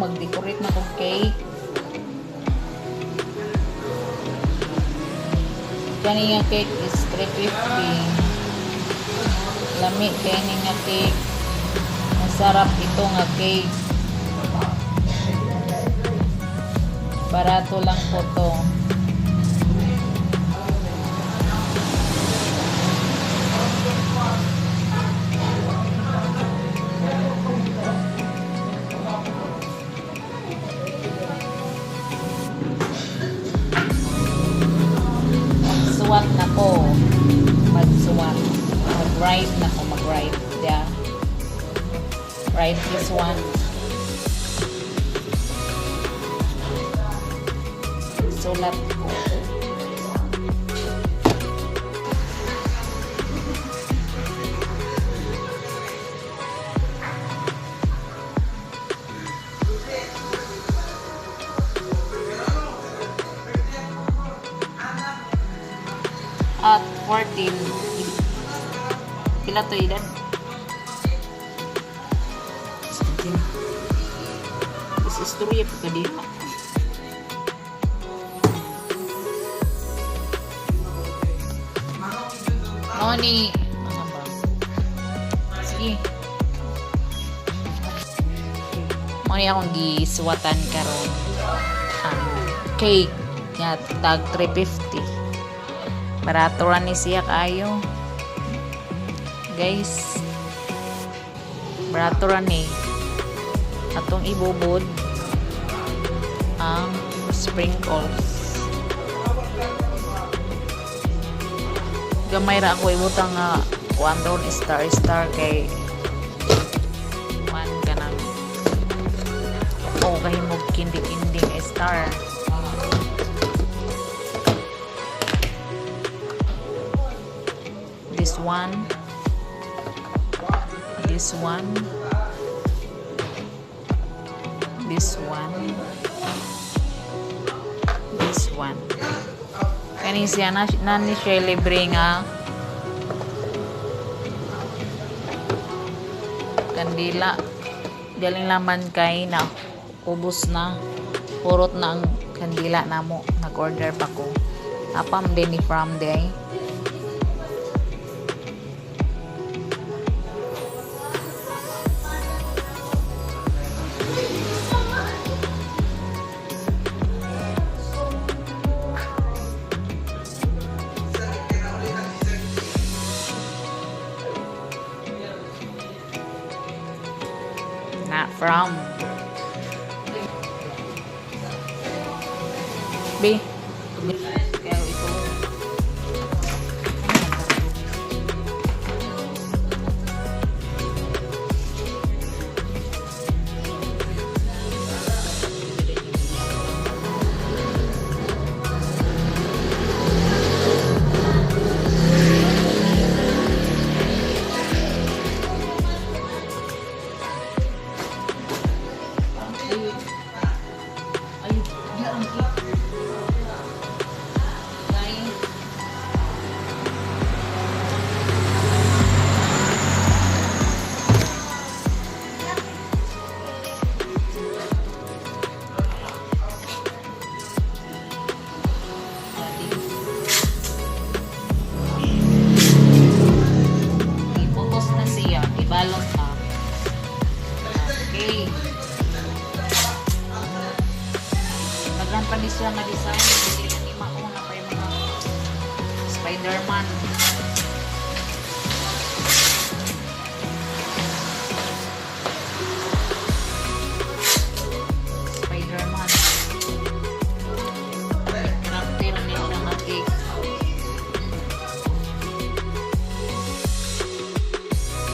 Mag-decorate na kog cake. Kani nga cake is 350. Lami kay ni nga cake. Masarap ito nga cake. Barato lang po to. Magsuwat na ko. Magsuwat. Mag-write na ko. Mag-write. Yeah. Write this one. Sulat ko. At 14. Pila to edad? 17. This is istorya pa ka diha. Mao ni mga ba? Sige. Mao ni akong gisuwatan karon ang cake nga tag 350. Barato ra ni siya kaayo. Guys, barato ra ni. Atong ibubod ang sprinkles. Gamay ra ako ibutang nga kuan ron, star star, kay kuan kanang o kahimog kindi-kindi nga star. This one, this one, this one, this one. Kani siya na, na ni siya libre nga kandila. Galing laman kay na ubos na, purot na ang kandila namo. Nag-order pa ko. Apam din ni from day. Na from B. Pero ito. Ay, ay, ang cake. Guys. Iputos na siya. Ibalot na. Okay. Daghan pa ni siya nga design. Dili na ni mauna pa yung mga Spider-Man.